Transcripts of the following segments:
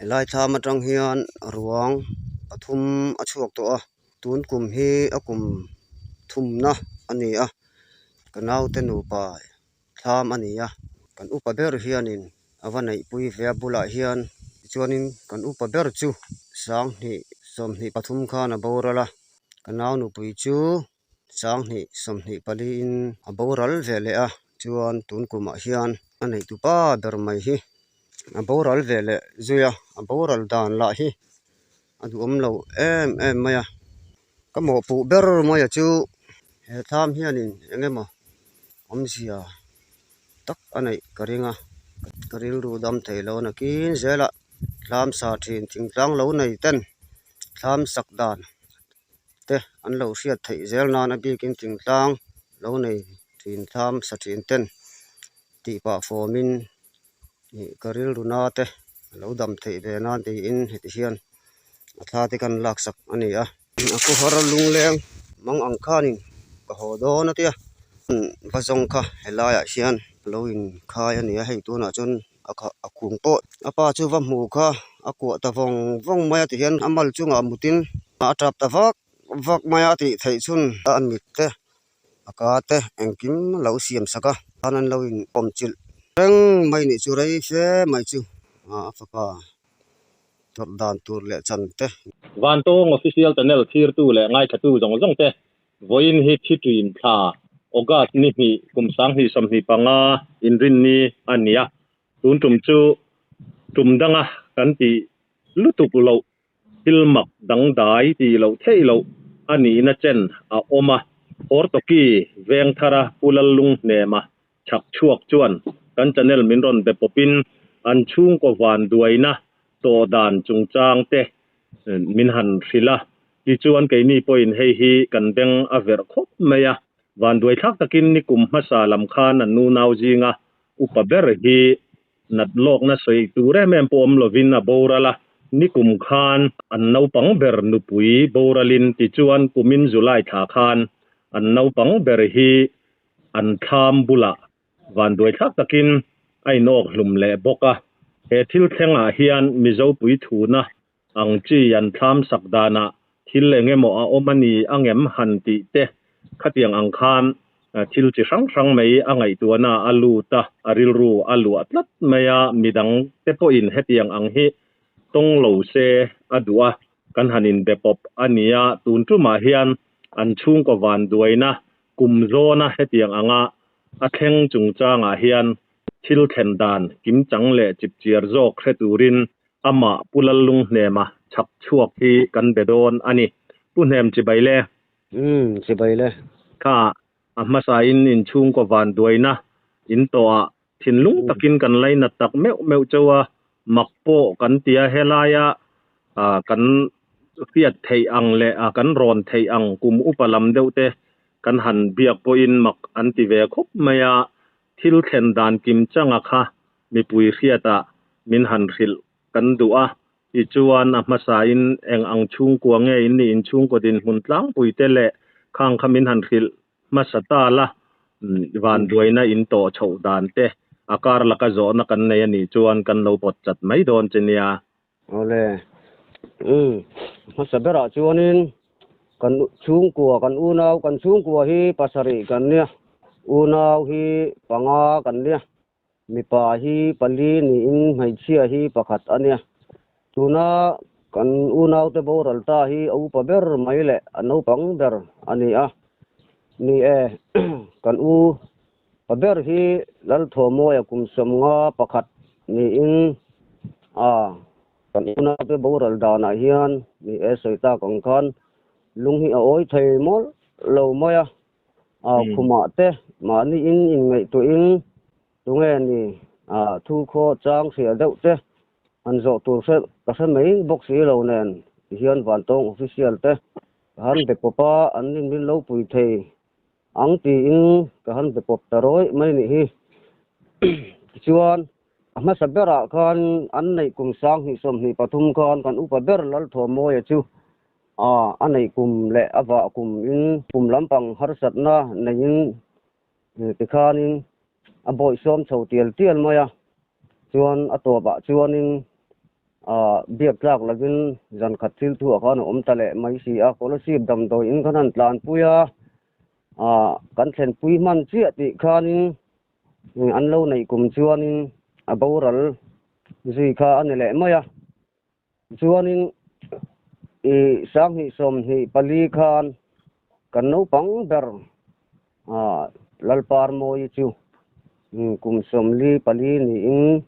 Helai thlam atang hian ruang pathum a chhuak tawh a tun kum hi a kum thumna a ni a ka naute nupa thlam a ni a kan upa ber hianin a va neihpui ve a bulah hian tichuanin kan upa ber chu sanghnih sawmhnih pathum khan a boral a ka nau nupui chu sanghnih sawmhnih paliin a boral ve leh a chuan tun kumah hian a neihtupa ber mai hi a boral ve leh zui a a boral dan lah hi a duhawm lo em em mai a ka mawhpuh ber mai a chu he thlam hianin eng emaw awmzia tak a neih ka ring a ka rilru dam thei lo nakin zelah thlam sa thin thingtlang lo nei ten thlam sak dan te an lo hriat theih zel nan a bikin thingtlang lo nei thin thlam sa thin ten tih pah fawmin ih ka rilru na te a lo dam theih ve nan tiin heti hian a thla te kan laksak a ni a. A khawhar lungleng mang ang khanin ka haw dawn a tia va zawng kha helaiah hian a lo inkhai a ni a hei tunah chuan a kha a kung pawh a pa chu va hmu kha a kuah ta vawng vawng mai a tihian a mal chungah mutin a tap ta vak vak mai a tih theih chhun a mit te a ka te engkim a lo siam sak a khan an lo in awm chilh reng mai nih chu rei fe mai chu a fapa tawrh dan tur leh chan te. Vantawng Official Channel thirtu leh ngaithatu zawng zawng te Vawiin hi thi ṭin thla, August ni hnih kum 2025 inrinni a ni a, tun ṭum chu ṭum danga kan tih lutuk loh thil mak dangdai tih loh theih loh a nihna chen a awm a. Hortoki Vengthara Pu Lallunghnema chhak chhuak chuan kan channel min rawn be pawpin an chhungkaw vanduaina tawh dan chungchang te min han hrilh a, tichuan keini pawhin hei hi kan beng a verh khawp mai a, vanduai thlak takin nikum hmasa lam khan an nunau zinga upa ber hi nat lawkna sawi tur em em pawh awm lovin a boral a, nikum khan an naupang ber nupui boralin tichuan kumin July thla khan an naupang ber hi an thlam bulah Vanduai thlak takin a inawk hlum leh bawk a. He thil thlengah hian Mizo puithuna ang chi an thlam sak danah thil eng emaw a awm a ni angem han tih te khatiang ang khan thil chi hrang hrang mai a ngaihtuahna a lut a, a rilru a luah tlat mai a, midang te pawhin hetiang ang hi tawng lo se a duh a, kan han inbe pawp a nia, tun tumah hian an chhungkaw vanduaina Kum zawna hetiang anga a thleng chungchangah hian thil thlen dan kimchang leh chipchiar zawk hre turin amah Pu Lallunghnema chhak chhuak hi kan be dawn a ni. Pu Hnem chibai le. Umm, chibai le. Kha a hmasain inchhungkaw vanduaina in tawhah thinlung takin kan lainat tak meuh meuh chauh a, mak pawh kan ti a, helaia kan hriat theih ang leh kan rawn theih ang kum upa lam deuh te kan han biak pawhin mak an ti ve khawp mai a, thil thlen dan kim changa kha mipui hriatah min han hrilh kan duh a, tichuan a hmasain eng ang chhungkua nge in nih inchhungkaw dinhmun tlangpui te leh khang kha min han hrilh Hmasa ta la, vanduaina in tawh chhoh dan te a kar laka zawhna kan nei a nih chuan kan lo pawt chat mai dawn che nia. Awle, umm, hmasa berah chuanin kan chhungkua, kan unau, kan chhungkua hi pasarih kan nia, unau hi panga kan nia. Mipa hi pali niin hmeichhia hi pakhat a nia. Tuna kan unaute boral ta hi a upa ber mai leh a naupang ber a ni a. Ni e, kan u pa ber hi Lalthuamawia kum sawmnga pakhat niin a kan unaute boral danah hian ni e sawi tak ang khan lung hi a awi thei mawlh lo mai a. A khumah te mahni in inngaihtuahin tunge ni a thu khaw chang hria deuh te han zawh tur hre ka hre mai bawk si lo nen tihian Vantawng official te ka han be pawp a, an nin min lo pui thei ang tiin ka han be pawp ta rawih mai nih hi. Tichuan a hmasa berah khan an neih kum 2023 khan kan upa ber Lalthuamawia chu A, a neih kum leh a vah kum in kum lampang harsatna neiin tikhanin a bawihsawm chho tial tial mai a, chuan a tawpah chuanin Biak tlak lovin zan khat thil thu ah khan a awm ta leh mai si a, Kolasib damdawi in khan han tlanpui a, kan thlenpui hman chiah tih khanin an lo neih kum chuanin a boral zui kha a ni leh mai a. Chuanin i 2024 khan kan naupang ber Lalparmawii chu kum 44 niin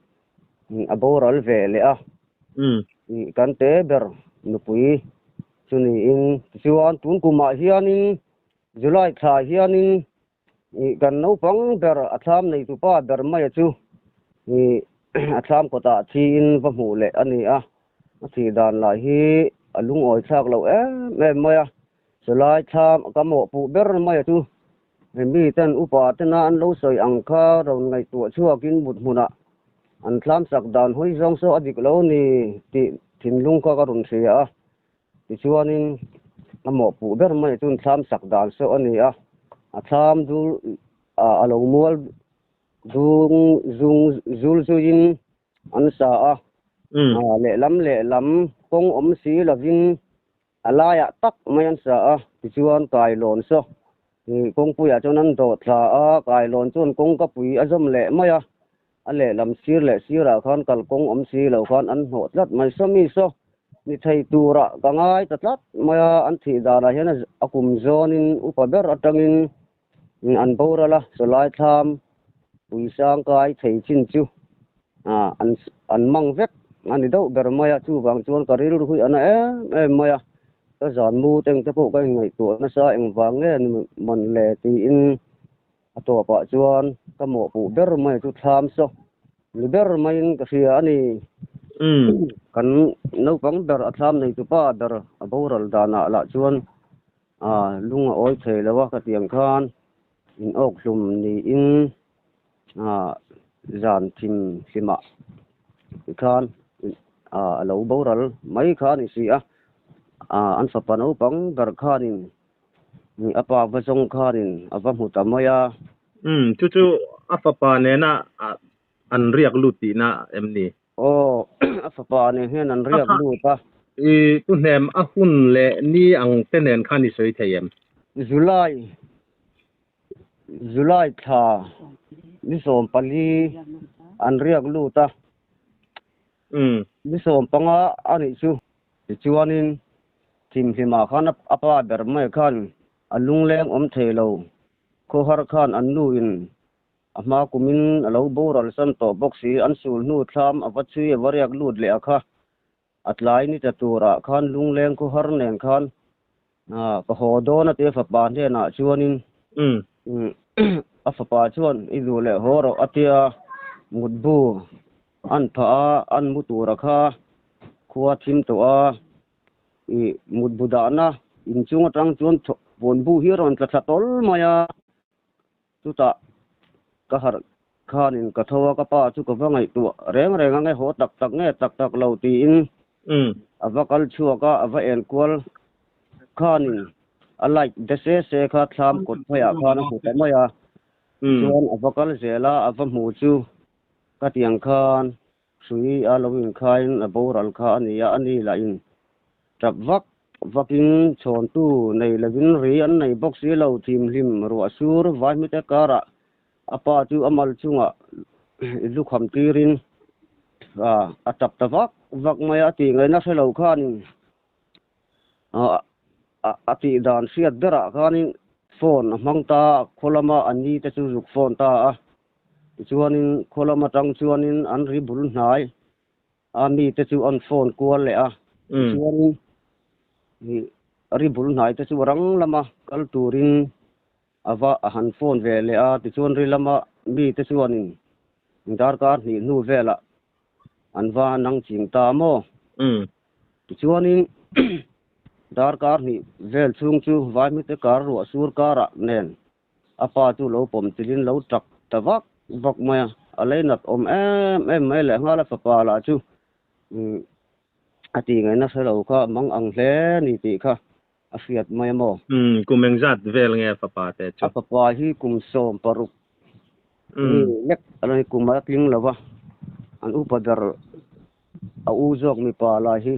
a boral ve leh a. Kan te ber nupui chu niin tichuan tun kumah hianin July thla hianin kan naupang ber a thlam neitupa ber maia chu a thlam kawtah thiin va hmuh leh a ni a. A thih dan lah hi a lungawi thlak loh em em mai a. Chulai thlam ka mawhpuh ber maia chu miten upa tena an lo sawi ang kha rawn ngaihtuah chhuakin mut hmunah an thlam sak dan hawi zawng saw a dik lo ni tih thinlung kha ka rawn hria a. Tichuanin a mawhpuh ber maia chu thlam sak dan saw a ni a, a thlam dul a lo mual dung zung zul zuiin an sa a, lehlam lehlam kawng awm si lovin A laiah tak mai an sa a, tichuan kailawn saw kawngpuiah chuan an dawh thla a, kailawn chuan kawngka pui a zawm leh mai a, a lehlam sir leh sirah khan kalkawng awm si lo khan an hnawh tlat mai. Saw mi saw ni thei turah ka ngai ta tlat mai a, an thih danah hian a kum zawnin upa ber atangin an boral a, sawlai thlam puisang kai thei chin chu an mang vek a ni deuh ber mai a, chuvang chuan ka rilru hi a na em em mai a, ka zan mu teng te pawh ka inngaihtuah nasa engvang nge ni man le tiin a tawpah chuan ka mawhpuh ber mai chu thlam saw ni ber maiin ka hria a ni. Kan naupang ber a thlam neitupa ber a boral danah lah chuan A lung a awi thei lo a ka tiang khan in awk hlum niin zan thim hlimah tikhan a lo boral mai kha a ni si a, an fapa naupang ber khanin a pa va zawng khanin a va hmu ta mai a. Umm chu chu a fapa nena an riak lut tihna em ni? Aw, a fapa nen hian an riak lut a. I tu hnem a hun leh ni ang te nen khan i sawi thei em? July, July thla ni 14 an riak lut a. Ni 15 a nih chu. Tichuanin thimhlimah khan a pa ber mai khan a lungleng awm thei lo. Khawhar khan an nu in A hma kumin a lo boral san tawh bawk si, an sul hnu thlam a va chhui a va riak lut leh a kha. A tlai ni ta turah khan lungleng khawhar nen khan ka haw dawn a tia fapa hnenah chuanin a fapa chuan i duh leh haw rawh a tia mutbu an phah a, an mu tura kha khua thim tawh a, i mutbu dahna inchung atang chuan puanbu hi a rawn tla thla tawl mai a. Chutah ka harh khanin ka tho a, ka pa chu ka va ngaihtuah reng reng a, nge haw tak tak nge tak tak lo tiin a va kal chhuak a, a va enkual khanin a light de se se kha thlam kawt pheiah khan a hmu ta mai a, tichuan a va kal zel a, a va hmu chu ka tiang khan Hrui a lo inkhaiin a boral kha a ni a, a ni lahin tap vak vakin chhawntu nei lovin ri an nei bawk si lo, thimhlim ruah sur vaihmite karah a pa chu a mal chungah i lukham tirin a tap ta vak vak mai a, a tih ngaihna hre lo khanin a tih dan hriat berah khanin phone a hmang ta a, khaw lama a ni te chu zuk phone ta a. Tichuanin khaw lam atang chuanin an ri bul hnai a, mite chu an phone kual leh a. Tichuanin ri bul hnai te chu rang lama kal turin a va a han phone ve leh a. Tichuan ri lama mite chuanin darkar hnih hnu velah an va nang ching ta maw? Tichuanin darkar hnih vel chhung chu vaimite kar ruah sur karah nen A pa chu lo pawm tilin lo tak ta vak vak mai a, a leinat awm em em mai leh nghal a fapa lah chu a tih ngaihna hre lo kha mang ang hle a ni tih kha a hriat mai a maw? Umm, kum engzat vel nge a fapa te chu? A fapa hi kum 16 mi lek a la ni, kum a tling lo va, an upa ber. A u zawk mipa lai hi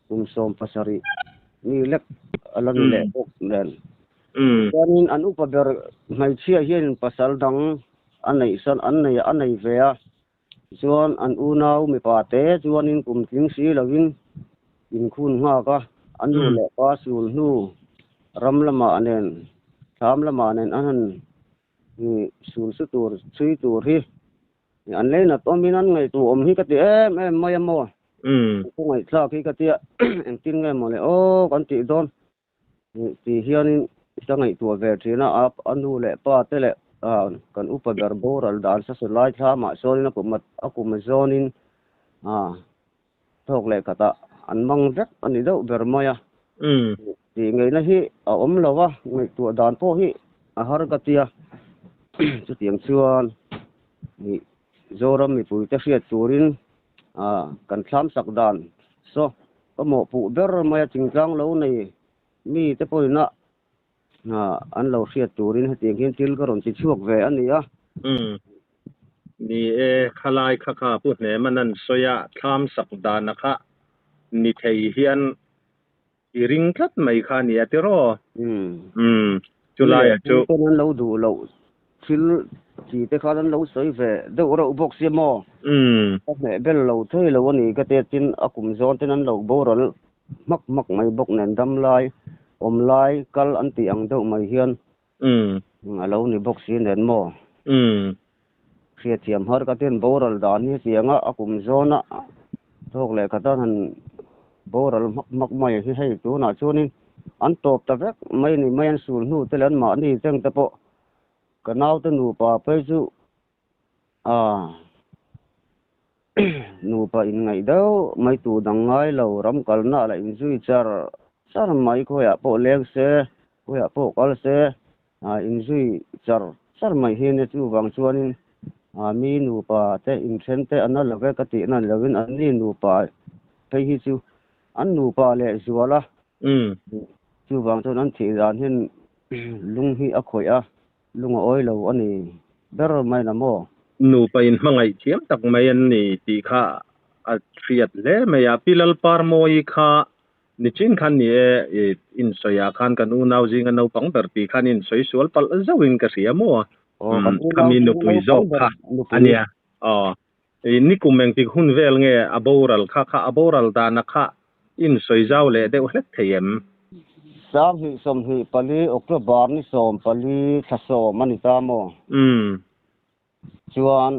kum 17 mi lek a la ni leh bawk nen. Chuanin an upa ber hmeichhia hianin pasal dang a neih san an nei a nei ve a. Chuan an unau mipa te chuanin kum tling si lovin inkhun nghak a, a nu leh pa sul hnu ram lamah nen thlam lamah nen an han sul su tur chhui tur hi An leinat awmin an ngaihtuah awm hi ka ti em em mai a maw? Ka ngaihthlak hi ka tia engtin nge maw le aw kan tih dawn tih hianin ka ngaihtuah ve thin a, a nu leh pa te leh kan upa ber boral dan sa saw lai thlamah sawnin a kum a kum a zawnin thawk leh khatah an mang vek a ni deuh ber mai a. Tih ngaihna hi a awm lo a, ngaihtuah dan pawh hi a har ka tia. Chutiang chuan Zoram mipuite hriat turin kan thlam sak dan saw ka mawhpuh ber mai a, thingtlang lo nei mite pawhin a an lo hriat turin hetiang hian thil ka rawn ti chhuak ve a ni a. Umm. Ni e, khalai kha kha Pu Hnema'n an sawi a, thlam sak dana kha ni thei hian i ring tlat mai kha a ni a tiraw? Umm. Umm. Chulaiah chu. Ni e, an lo duh loh thil chi te khan an lo sawi ve deuh reuh bawk sia maw? Umm. Ka hmeh bel lo thei lo a ni ka tia tin a kum zawn ten an lo boral hmak hmak mai bawk nen dam lai, awm lai, kal an tih ang deuh mai hian a lo ni bawk si nen maw? Hriatthiam har ka tin boral dan hi hetianga a kum zawna thawk leh khat a han boral hmak hmak mai hi hei tunah chuanin an tawp ta vek mai ni mai an sul hnu te leh an mahni cheng te pawh ka naute nupa phei chu A nupa inngaih deuh mai tu dang ngai lo, ram kalna lah inzui char char mai, khawiah pawh leng se, khawiah pawh kal se, inzui char char mai hi nia chuvang chuanin mi nupa te inthen te an la lo ve ka tih nan lovin anni nupa phei hi chu an nupa leh zual a, chuvang chuan an thih dan hian lung hi a khawih a. Lung a awi lo a ni ber mai na maw? Nupa in hmangaih thiam tak mai an ni tih kha a hriat hle mai a. Pi Lalparmawii kha nichin khan ni e, i insawi ah khan kan unau zinga naupang ber tih khan i insawi sual palh zauhin ka hria maw? Aw, kan Umm, unau khami zinga nupui naupang zawk ber kha nupui. a nia. Aw, i nikum engtik hun vel nge a boral kha kha a boral dana kha insawi zau leh deuh hlek thei em? 2024 October ni 14 thla 10 a ni ta maw? Umm. Chuan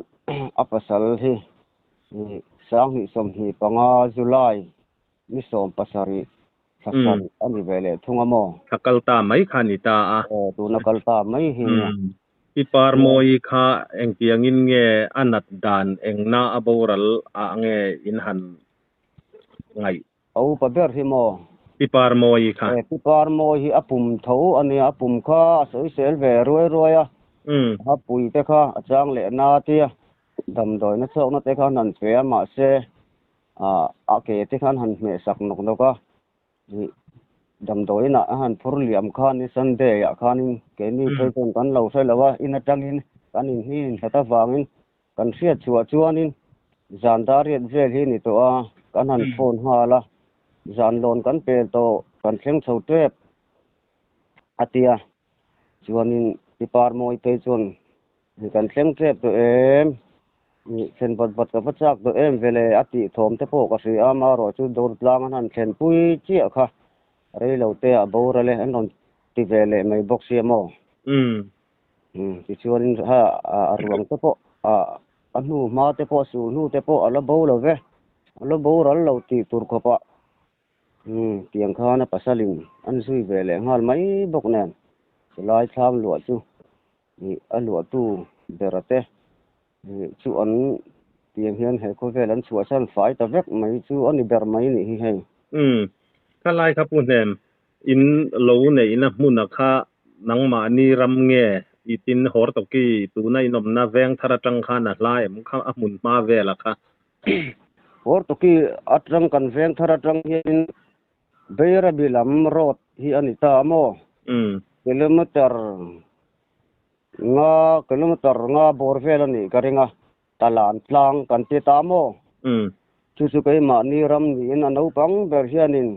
a pasal hi 2025 July ni 17 thla 7 a ni ve leh thung a maw? Thla kal ta mai kha a ni ta a. Aw, tuna kal ta mai hi nia. Umm. Pi Parmawii kha engtiangin nge a nat dan engna a boral ah nge in han ngaih? A upa ber hi maw? Pi Parmawii kha. Pi Parmawii hi a pum tho a nia, a pum kha a sawisel ve ruai ruai a, a pui te kha a chang leh na tia damdawi na chhuakna te kha an han pe a, mahse a ke te kha an han hmeh sak nawk nawk a, Damdawiinah a han phur liam khanin Sunday ah khanin keini phei chuan kan lo hre lo a, in atangin kan inhnin hlat avangin kan hriat chhuah chuanin zan dariat vel hi ni tawh a, kan han phone nghal a, zan lawn kan pel tawh kan thleng chho tep a tia, chuanin Pi Parmawi phei chuan Kan thleng tep tawh em? Thlen vat vat ka va chak tawh em vele a tih thawm te pawh ka hria a, marawh chu dawr tlang an han thlen pui chiah kha rei lo te ah boral e an rawn ti ve leh mai bawk sia maw? Umm tichuanin ha a ruang te pawh a hnu hma te pawh a sul hnu te pawh a la bo lo ve, a la boral lo tih tur khawpah Umm tiang khan a pasalin an zui ve leh nghal mai bawk nen chulai thlam luah chu Ih a luahtu bera te ih chu an tiang hian he khawvel an chhuahsan fai ta vek mai chu a ni ber mai nih hi hei. Umm, kha lai kha Pu Hnem, in lo neihna hmuna kha nangmahni ram nge i tin Hortoki tuna in awmna veng thar atang khan a hla em kha a hmun hma vela kha? Hortoki atang kan veng thar atang hianin Beirabi lam road hi a ni ta a maw? Kilometer nga kilometer nga bawr vel a nih ka ring a, Talan tlang kan ti ta maw? Chu chu keimahni ram niin a naupang ber hianin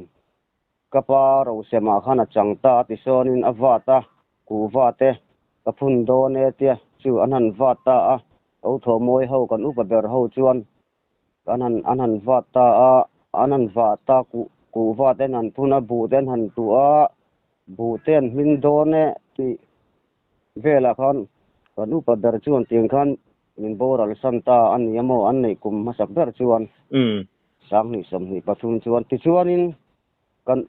ka pa Rosema khan a chang ta a tisawnin a vat a, kuhva te ka phun dawn e tia chu an han vat ta a, lo thawhmawi ho kan upa ber ho chuan an han an han vat ta a, an han vah ta kuh kuhva te an han phun a, buh te an han tuh a, buh te an hmin dawn e tih velah khan kan upa ber chuan tiang khan min boral san ta a ni a maw an neih kum hmasak ber chuan 2023 chuan tichuanin kan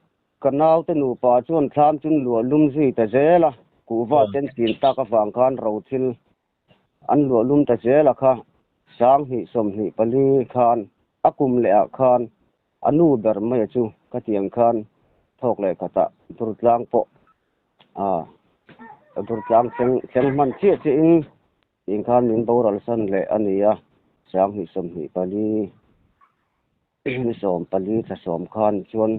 ka naute nupa chuan thlam chun luah lum zui ta zel a, kuhva ten chin tak avang khan ro thil an luah lum ta zel a kha 2024 khan a kum leh ah khan a nu ber mai a chu ka tiang khan thawk leh khatah durtlang pawh a durtlang thleng thleng hman chiah chiah in tiang khan min boral san leh a ni a 2024 ni 14 thla 10 khan chuan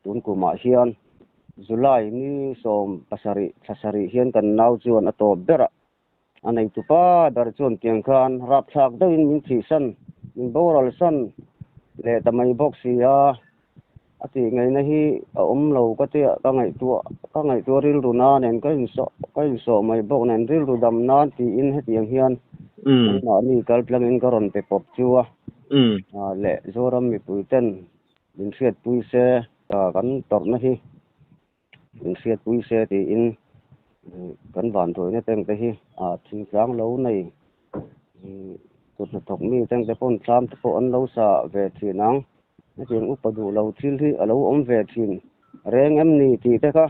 tun kumah hian July ni 17 thla 7 hian kan nau chuan a tawp ber a a nei tupa ber chuan tiang khan rapthlak deuhin min thih san min boral san leh ta mai bawk si a a tih ngaihna hi a awm lo ka tia ka ngaihtuah ka ngaihtuah rilru na nen ka insawh ka insawh mai bawk nen rilru dam nan tiin hetiang hian nangmahni kal tlangin ka rawn pe pawp chu a leh Zoram mipui ten min hriatpui se kan tawrhna hi min hriatpui se tiin kan vanduaina teng te hi thingtlang lo nei kut hnathawk mi teng te pawn thlam te pawh an lo sa ve thin ang hetiang upa duh lo thil hi a lo awm ve thin reng em ni tih te kha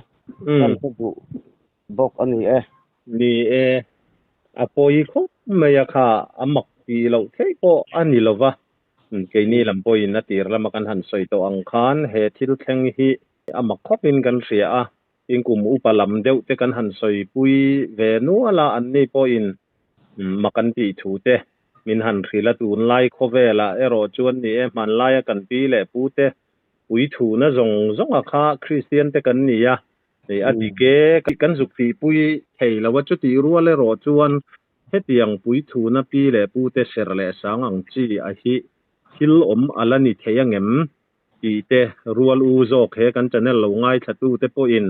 kan hre duh bawk a ni e. Ni e, a pawi khawp mai a kha a mak tih loh theih pawh a ni lova, keini lam pawhin a tir lama kan han sawi tawh ang khan he thil thleng hi a mak khawpin kan hria a, tin kum upa lam deuh te kan han sawi pui ve nual a, anni pawhin mak an tih thu te min han hrilh a, tunlai khawvelah erawh chuan ni e, hmanlaia kan pi leh pu te pui thuna zawng zawnga kha Kristian te kan ni a, hei a dik e, kan zuk tih pui thei lo a, chutih rual erawh chuan hetiang pui thuna pi leh pu te ser leh sang ang chi a hi thil awm a la ni thei angem tih te rual u zawk he kan channel lo ngaithla tu te pawhin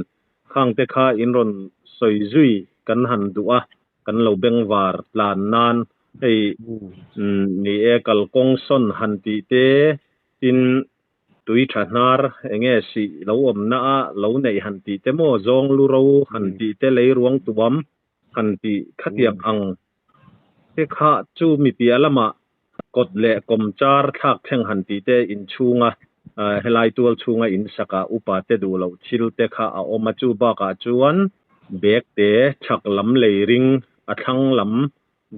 khang te kha in rawn sawi zui kan han duh a, kan lo bengvar tlan nan hei ni e kalkawng sawn han tih te tin tui tha hnar enge sih lo awmna a lo neih han tih te maw zawng lu ro han tih te lei ruang tuam han tih khatiang ang te kha chu mi piah lamah kawt leh kawmchar thlak thleng han tih te inchhunga helai tual chhunga in saka upa te duh loh thil te kha a awm a, chu bakah chuan bag te chhak lam lei ring a thlang lam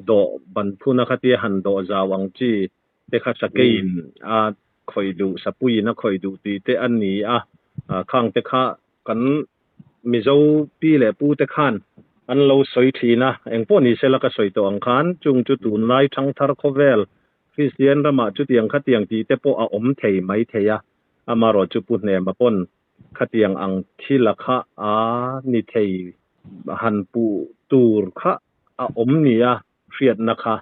dawh ban phuna khatia han dawh zau ang chi te kha sakeiin a khawih duh sapuiin a khawih duh tih te a ni a, khang te kha kan Mizo pi leh pu te khan an lo sawi thin a, engpawh ni sela ka sawi tawh ang khan chung chu tunlai thangthar khawvel Kristian ramah chutiang khatiang tih te pawh a awm thei mai thei a, amarawh chu Pu Hnema pawn khatiang ang thila kha a ni thei han puh tur kha a awm ni a hriatna kha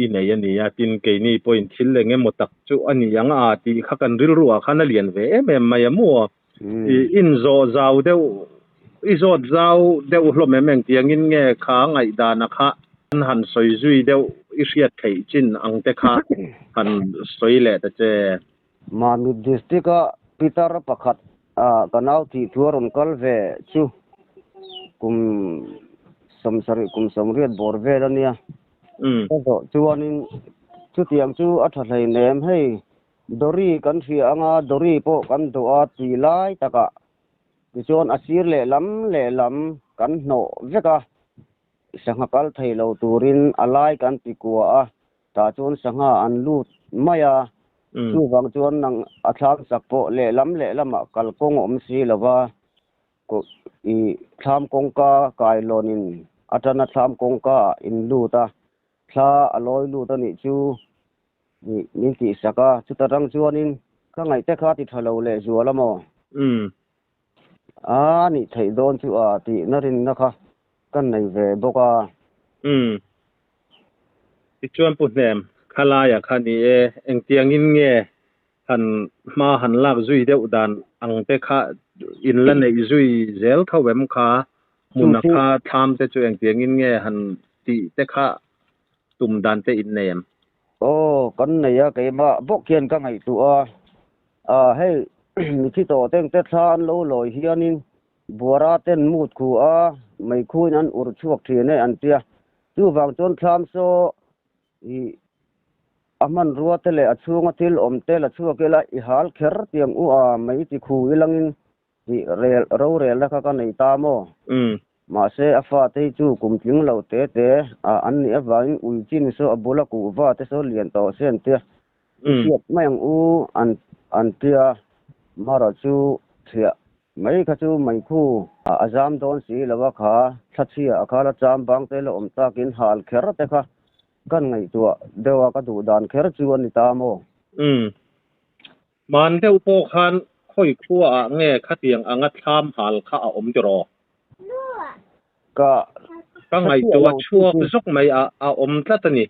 i nei a ni a, tin keini pawhin thil eng emaw tak chu a ni ang a tih kha kan rilru ah khan a lian ve em em mai a maw? In zawh zau deuh i zawt zau deuh hlawm em engtiangin nge kha ngaihdana kha an han sawi zui deuh i hriat theih chin ang te kha han sawi leh ta che. Mamit district a Peter pakhat ka nau thih thu a rawn kal ve chu kum 70 kum 80 bawr vel a nia. Ka zawh chuanin chutiang chu a tha hleinem hei Dawri kan hria anga dawri pawh kan dawh a tui lai takah tichuan a sir lehlam lehlam kan hnawh vek a, sangha kal thei lo turin a lai kan ti kua a, tah chuan sangha an lut mai a, chuvang chuan nang a thlam sak pawh lehlam lehlamah kalkawng a awm si lo va, i thlam kawngka kailawnin atana thlam kawngka ah in lut a, thla a lawi lut a nih chu min tih sak a, chuta rang chuanin ka ngaihte kha ti tha lo leh zual a maw? A nih theih dawn chu a tih na rinna kha ka nei ve bawk a. Tichuan Pu Hnem, khalaiah kha ni e, engtiangin nge han hma han lak zui deuh dan ang te kha in la neih zui zel tho em kha hmuna kha thlam te chu engtiangin nge han tih te kha tum dan te in nei em? Aw, kan nei a, keimah bawk hian ka ngaihtuah a, ah hei mithi tawh teng te thla an lo lawi hianin Buara ten mut khu a, meikhuin an ur chhuak thin e an tia. Chuvang chuan thlam saw i a hmanrua te leh a chhunga thil awm te la chhuak ila i hal kher tiang u a mai ti khu ilangin tih rel rorelna kha ka nei ta maw? Mahse a fate hi chu kum tling lo te te a an nih avangin ui chin saw a bula kuhva te saw lian tawh se an tia. I hriat mai ang u an an tia marawh chu thiah Mai kha chu meikhu a zam dawn si lo a kha, thlachhia a khala cham bang te la awm takin hal kher te kha kan ngaihtuah deuh a, ka duh dan kher chu a ni ta maw? Umm. Hman deuh pawh khan khawi khua ah nge khatiang anga thlam hal kha a awm tiraw? Ka Ka ngaihtuah chhuak zawk mai a a awm tlat a ni.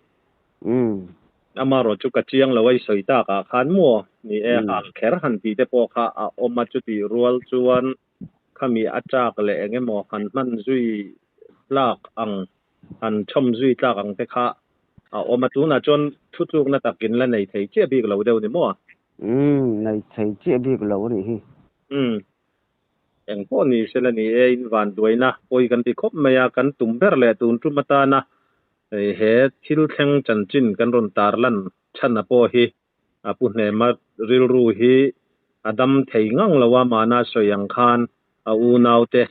Amarawh chu ka chiang lo a i sawi tak ah khan maw ni e hal kher han tih te pawh kha a awm a chutih rual chuan khami a chak leh eng emaw han hman zui tlak ang han chhawm zui tlak ang te kha a awm a tunah chuan thutlukna takin la nei thei chiah bik lo deuh ni maw? Umm nei thei chiah bik lo a nih hi. Umm Eng pawh ni sela ni e, in van duaina pawi kan ti khawp mai a, kan tum ber leh tun tum atana he thil thleng chanchin kan rawn tarlan chhana pawh hi a pu hnema rilru hi a dam thei ngang lo a, mahna sawi ang khan a unaute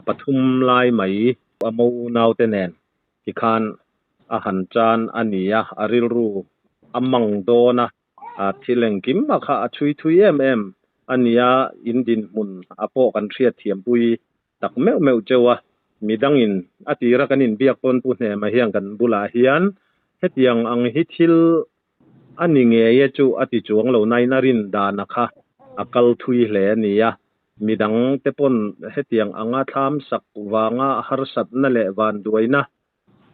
pathum lai mai a mo unaute nen tikhan a han chan a ni a, a rilru a mang dawn a. A thil engkim a kha a chhui thui em em a nia, in dinhmun a pawh kan hriat thiampui tak meuh meuh cheu a, midangin a tira kan inbiak pawn Pu Hnema hian kan bulah hian hetiang ang hi thil a ni ngei e chu a ti chuang lo nain a rin dan a kha a kal thui hle a nia, midang te pawn hetiang anga thlam sak vanga harsatna leh vanduaina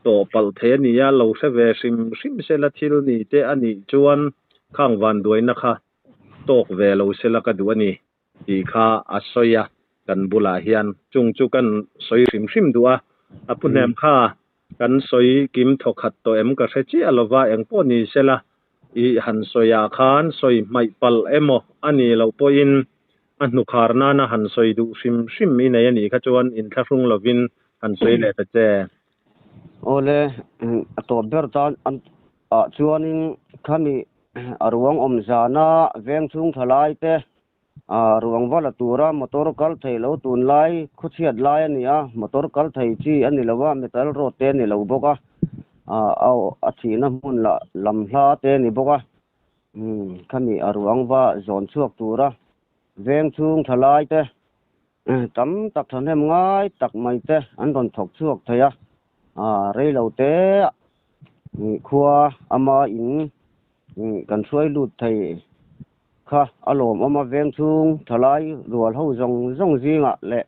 Tawh palh thei a ni a, lo hre ve hrim hrim sela thil ni te a nih chuan khang vanduaina kha tawk ve lo sela ka duh a ni tih kha a sawi a, kan bulah hian chung chu kan sawi hrim hrim duh a, a pu hnem kha kan sawi kim thawkhat tawh em ka hre chiah lova engpawh ni sela i han sawi ah khan sawi hmaih palh emaw a nih loh pawhin A hnukhar nana han sawi duh hrim hrim i nei a nih kha chuan inthlahrung lovin han sawi leh ta che. Awle, a tawp ber tan ah chuanin khami a ruang awm zana veng chhung thalai te ruang va la tura motor kal thei lo tunlai khawchhiat lai a ni a, motor kal thei chi a ni lo a, metal road te a ni lo bawk a, a thihna hmun lah lam hla te a ni bawk a. Khami a ruang va zawn chhuak tura veng chhung thalai te tam tak thahnem ngai tak mai te an rawn thawk chhuak thei a, rei lo te khua ama in kan hruai lut thei kha a lawmawm a, veng chhung thalai rual ho zawng zawng zingah leh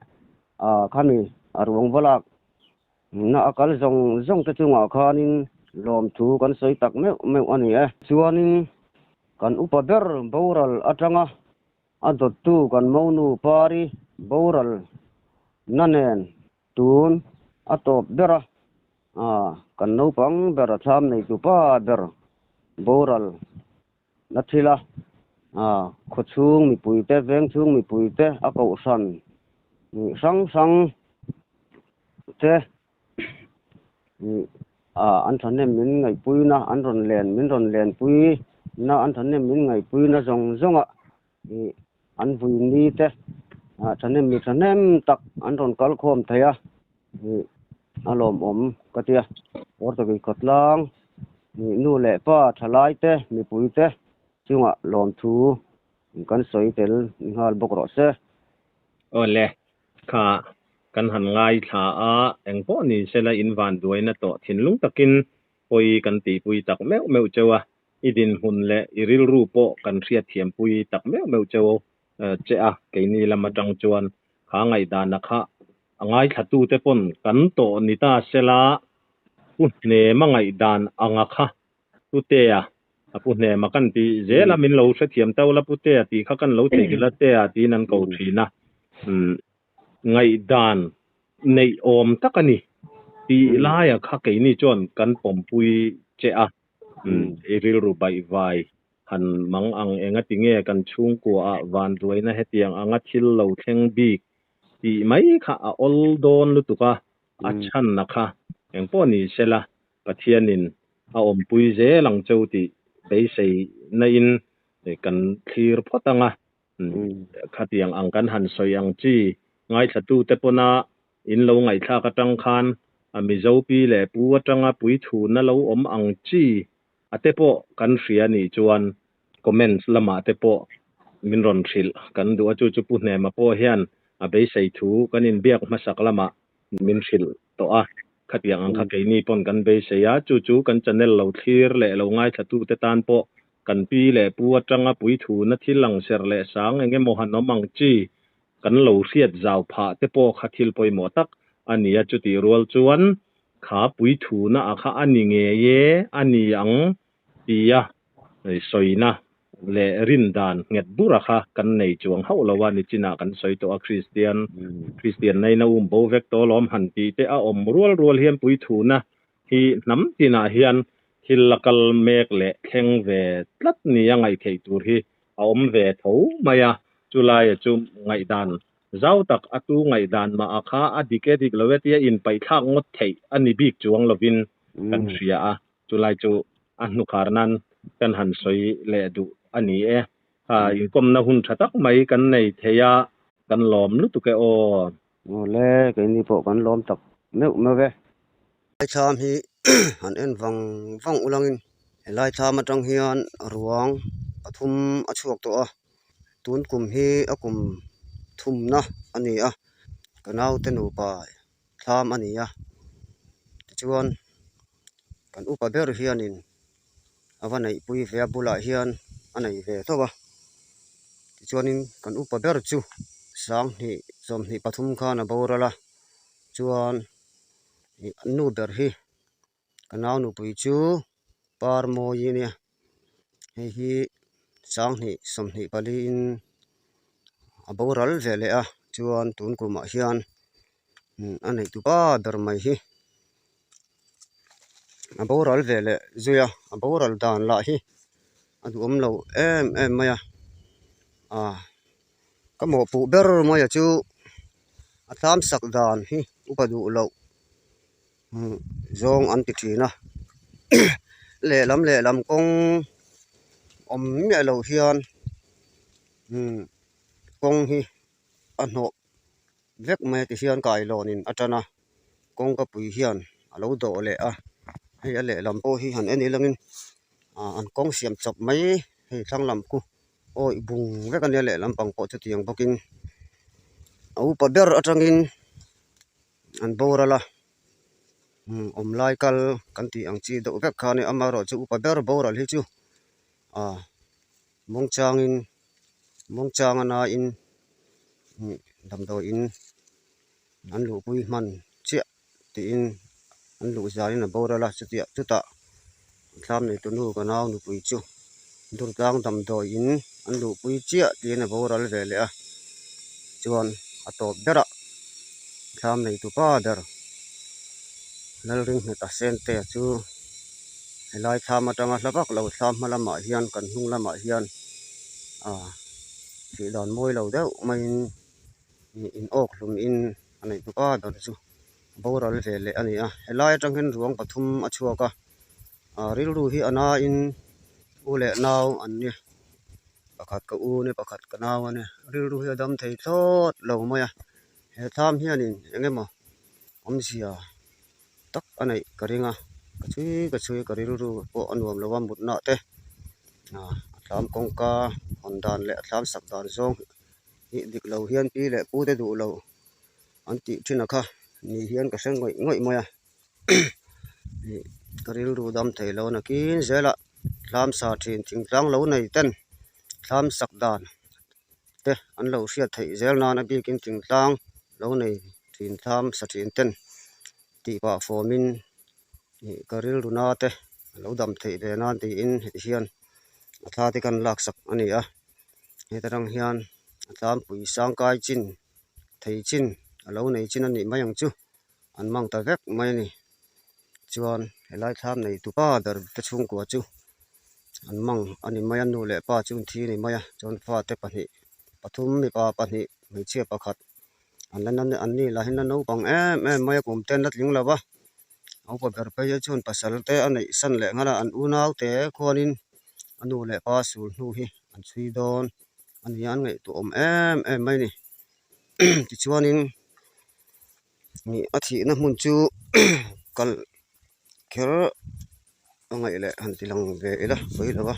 khami a ruang va lak Na a kal zawng zawng te chungah khanin lawmthu kan sawi tak meuh meuh a ni e. Chuanin kan upa ber boral atanga a dawttu kan monu pari boral na nen tun a tawp ber a, kan naupang ber a thlam neitu pa ber boral na thil a, khaw chhung mipui te, veng chhung mipui te, a kohhran hrang hrang te an thahnem min ngaihpuina an rawn len min rawn lenpui na an thahnem min ngaihpuina zawng zawngah an vui ni te thahnem mi thahnem tak an rawn kal khawm thei a. A lawmawm ka tia. Portuguese khawtlang nu leh pa thalai te mipui te chungah lawmthu kan sawi tel nghal bawk rawh se. Awle, kha kan han ngaithla a, engpawh ni sela in van duaina tawh thinlung takin pawi kan tihpui tak meuh meuh cheu a, i dinhmun leh i rilru pawh kan hriatthiampui tak meuh meuh cheu che a, keini lam atang chuan kha ngaihdana kha a ngaithlatute pawn kan tawh ni ta sela, Pu Hnema ngaihdan anga kha Tutea A pu hnema kan tih zel a, min lo hrethiam tau la Putea tih kha kan lo theihnghilh a, Tea tiin an ko thin a. Ngaihdan neih awm tak a ni tih laia kha keini chuan kan pawmpui che a, i rilru baihvai han mang ang engati nge kan chhungkuaah vanduaina hetiang anga thil lo thleng bik tih mai kha a awl dawn lutuk a, a chhanna kha engpawh ni sela Pathianin a awmpui zel ang cheu tih beiseina in kan thlir phawt ang a, khatiang ang kan han sawi ang chi ngaithlatute pawna in lo ngaihthlak atang khan a Mizo pi leh pu atanga puithuna lo awm ang chi a te pawh kan hria nih chuan comments lamah te pawh min rawn hrilh kan duh a, chu chu Pu Hnema pawh hian a beisei thu kan inbiak hmasak lamah min hrilh tawh a, khatiang ang kha keini pawn kan beisei a, chu chu kan channel lo thlir leh lo ngaithlatute tan pawh kan pi leh pu atanga puithuna thil ang serh leh sang eng emaw han awm ang chi kan lo hriat zau phah te pawh kha thil pawimawh tak a ni a, chutih rual chuan kha puithuna a kha a ni ngei e a ni ang tia sawina leh rindan nghet bura kha kan nei chuang hauh lo a, nichinah kan sawi tawh a Kristian Kristian naina um bo vek tawh alawm han tih te a awm rual rual hian puithuna hi hnam tinah hian thil la kal mek leh thleng ve tlat nia ngaih theih tur hi a awm ve tho mai a, chulaia chu ngaihdan zau tak a tu ngaihdan mah a kha a dik e dik lo e tia inpaihthlak ngawt theih a ni bik chuang lovin kan hria a, chulai chu a hnukhar nan kan han sawi leh duh a ni e. Inkawmna hun tha tak mai kan nei thei a, kan lawm lutuk e aw. Awle, keini pawh kan lawm tak meuh meuh e. Laithlam hi han en vang vang ulangin he laithlam atang hian ruang pathum a chhuak tawh a, tun kum hi a kum thumna a ni a, ka naute nupa thlam a ni a, tichuan kan upa ber hianin a va neihpui ve a bulah hian a nei ve tho a tichuanin kan upa ber chu sanghnih sawmhnih pathum khan a boral a chuan ih an nu ber hi ka nau nupui chu par mawi a nia hei hi sanghnih sawmhnih pali in a boral ve leh a chuan tun kumah hian a neih tupa ber mai hi. A boral ve leh zui a a boral dan lah hi a duhawm lo em em mai a ah ka mawhpuh ber mai a chu a tlam sak dan hi upa duh loh zawng an ti thin a lehlam lehlam kawng awm miah loh hian kawng hi a hnawh vek mai a ti hian kailawnin a tan a kawngka pui hian a lo dawh leh a hei a lehlam pawh hi han en ilangin ah an kawng siam chawp mai hei thlang lam khu awih bung vek a nia lehlam pang pawh chutiang bawkin a upa ber atangin an boral a awm lai kal kan tih ang chi deuh vek kha a nia amaherawhchu upa ber boral hi chu ah mawngchangin mawngchang a nain damdawiin an luhpui hman chiah tiin an luh zanin a boral a chutiah chutah thlam nei tunu ka nau nupui chu durtlang damdawiin an luhpui chiah tiin a boral ve leh a chuan a tawp berah thlam nei tupa ber Lalringhmeta Sentea chu helai thlam atanga hla vak lo thlam hma lamah hian kan hnung lamah hian ah thih dan mawi lo deuh maiin in awk hlum in a neih bawk a ber chu boral ve leh a ni a helai atang hian ruang pathum a chhuak a ah rilru hi a nain u leh nau an ni pakhat ka u nia pakhat ka nau a nia rilru hi a dam thei thlawt lo mai a he thlam hianin eng emaw awmzia tak a neih ka ring a ka chhui ka chhui ka rilru pawh a nuam lo a mutna te ah a thlam kawngka hawn dan leh a thlam sak dan zawng hi dik lo hian pi leh pu te duh lo an tih thin a kha ni hian ka hre ngawih ngawih mai a ih ka rilru dam thei lo nakin zelah thlam sa thin thingtlang lo nei ten thlam sak dan te an lo hriat theih zel nan a bikin thingtlang lo nei thin thlam sa thin ten tih pah fawmin ih ka rilru na te a lo dam theih ve nan tiin heti hian. A thla te khan laksak a ni a heta tang hian a tlangpui sangkai chin thei chin a lo nei chin a nih mai ang chu an mang ta vek mai a ni chuan helai thlam nei tu pa ber te chhungkua chu an mang a ni mai a nu leh pa chu an thi a ni mai a chuan fate pahnih pathum mipa pahnih hmeichhia pakhat an la an ni lah hian la naupang em em mai a kum te an la tling lo va a upa ber phei hi chuan pasal te a neih san leh nghal a an unau te khuanin a nu leh pa sul hnu hi an chhui dawn a ni a an ngaihtuah awm em em mai a ni tichuanin ih a thihna hmun chu kalh kher a ngaih leh han ti lang ve ila pawi lo va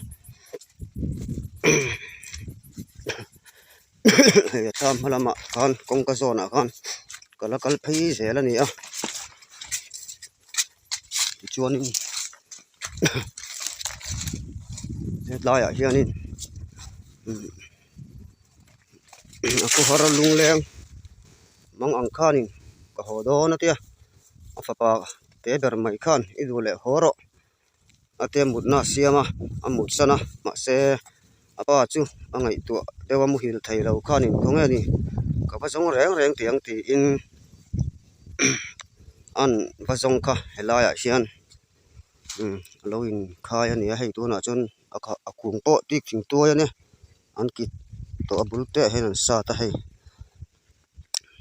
hei a thlam hma lamah khan kawngka zawnah khan ka la kal phei zel a ni a tichuanin hetlaiah hianin a khawhar lungleng mang ang khanin ka haw dawn a tia a fapa te ber mai khan i duh leh haw rawh a tia mutna a siam a a mut san a mahse a pa chu a ngaihtuah deuh a muhil thei lo khanin khawnge ni ka va zawng reng reng tih ang tiin an va zawng kha helaiah hian a lo inkhai a ni a hei tunah chuan a kha a kung pawh tik thing tuai a nia an kit tawh a bul te ah hian an sat a hei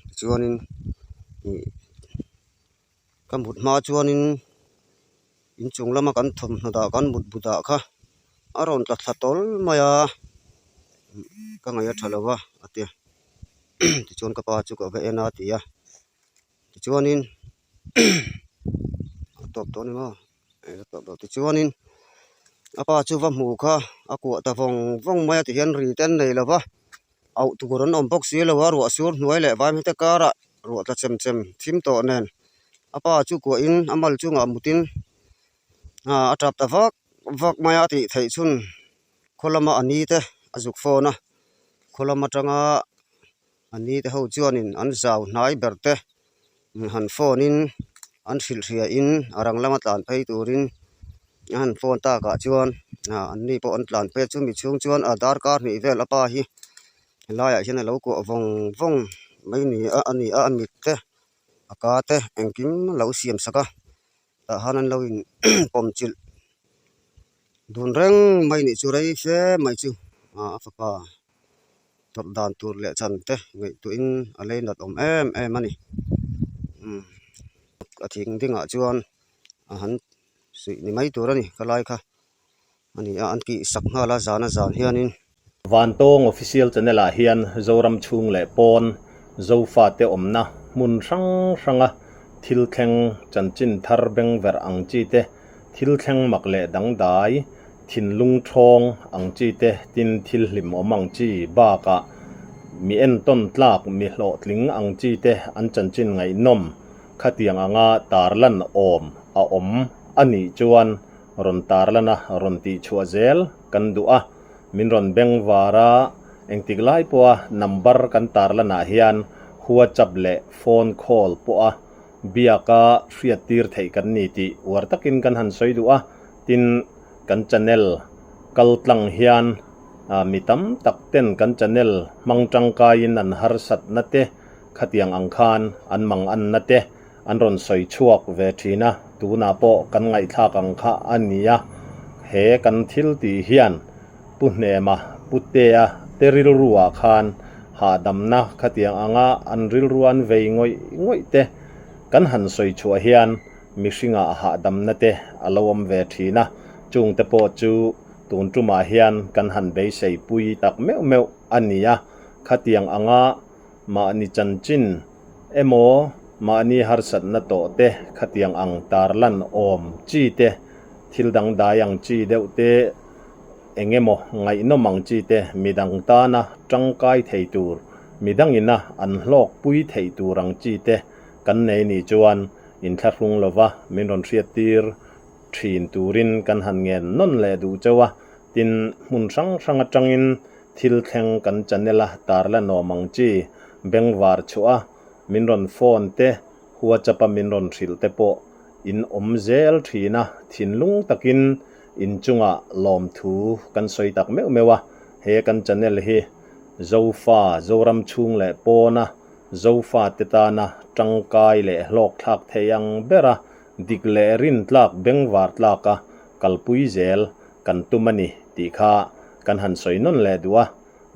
tichuanin ih ka mut hma chuanin inchung lama kan thawmhnaw dah kan mut bu dah kha a rawn tla thla tawl mai a ka ngaih a tha lo va a ti a tichuan ka pa chu ka va en a ti a tichuanin a tawp tawh a ni maw a tawp tawh tichuanin a pa chu va hmu kha a kuah ta vawng vawng mai a ti hian ri te an nei lo va auh tur an awm bawk si lo a ruah sur hnuai leh vai hmete karah ruah tla chem chem thim tawh nen a pa chu kuahin a mal chungah mutin a tap ta vak vak mai a tih theih chhun khaw lama a ni te a zuk phone a khaw lam atanga a ni te ho chuanin an zau hnai ber te han phone in an hrilh hria in a rang lama tlan phei turin a han phone takah chuan an ni pawh an tlan phei a chumi chhung chuan a darkar hnih vel a pa hi helaiah hian a lo kuah vawng vawng mai ni a a ni a a mit te a ka te engkim a lo siam sak a tah han an lo in pawm chilh dun reng mai nih chu rei fe mai chu a fapa tawrh dan tur leh chan te ngaihtuahin a lei nat awm em em a ni umm a thing dingah chuan a han suih ni mai tur a ni ka lai kha a ni a an tih sak nghal a zan a zan hianin. Vantawng Official Channel ah hian Zoram chhung leh pawn Zofate awmna hmun hrang hranga thil thleng chanchin thar bengverh ang chi te, thil thleng mak leh dangdai, thinlung thawng ang chi te tin thil hlimawm ang chi bakah mi entawn tlak mi hlawhtling ang chi te an chanchin ngaihnawm khatiang anga tarlan awm a awm a nih chuan rawn tarlan a rawn tihchhuah zel kan duh a, min rawn beng var a, engtik lai pawha number kan tarlanah hian WhatsApp leh phone call pawha biaka hriattir theih kan ni tih uar takin kan han sawi duh a, tin kan channel kal tlang hian mi tam tak ten kan channel hmang tangkaiin an harsatna te khatiang ang khan an manganna te an rawn sawi chhuak ve thin a, tunah pawh kan ngaihthlak ang kha a ni a, he kan thil tih hian Pu Hnema, Pu Tea te rilruah khan hahdamna khatiang anga an rilru an vei ngawih ngawih te kan han sawi chhuah hian mihringah hahdamna te a lo awm ve thin a, chungte pawh chu tun tumah hian kan han beisei pui tak meuh meuh a ni a, khatiang anga mahni chanchin emaw mahni harsatna tawh te khatiang ang tarlan awm chi te, thil dangdai ang chi deuh te, eng emaw ngaihnawm ang chi te midang tana tangkai thei tur, midangina an hlawkpui theih tur ang chi te kan nei nih chuan inthlahrung lova min rawn hriattir thin turin kan han ngen nawn leh duh cheu a, tin hmun hrang hrang atangin Thil thleng kan channel a tarlanawm ang chi, bengvar chhuah a, min rawn phone te, WhatsApp a min rawn hrilh te pawh in awm zel thin a, thinlung takin Inchungah lawmthu kan sawi tak meuh meuh a, he kan channel hi Zofa, Zoram chhung leh pawna Zofate tana tangkai leh hlawkthlak thei ang bera dik leh rintlak bengvar tlaka kalpui zel kan tum a ni tih kha kan han sawi nawn leh duh a,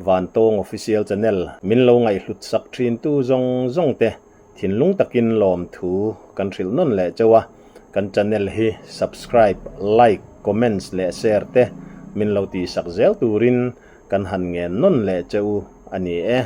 Vantawng Official Channel min lo ngaihhlut sak thintu zawng zawng te thinlung takin lawmthu kan hrilh nawn leh chauh a, kan channel hi subscribe, like, comments leh share te min lo tihsak zel turin kan han ngen nawn leh che u a ni e.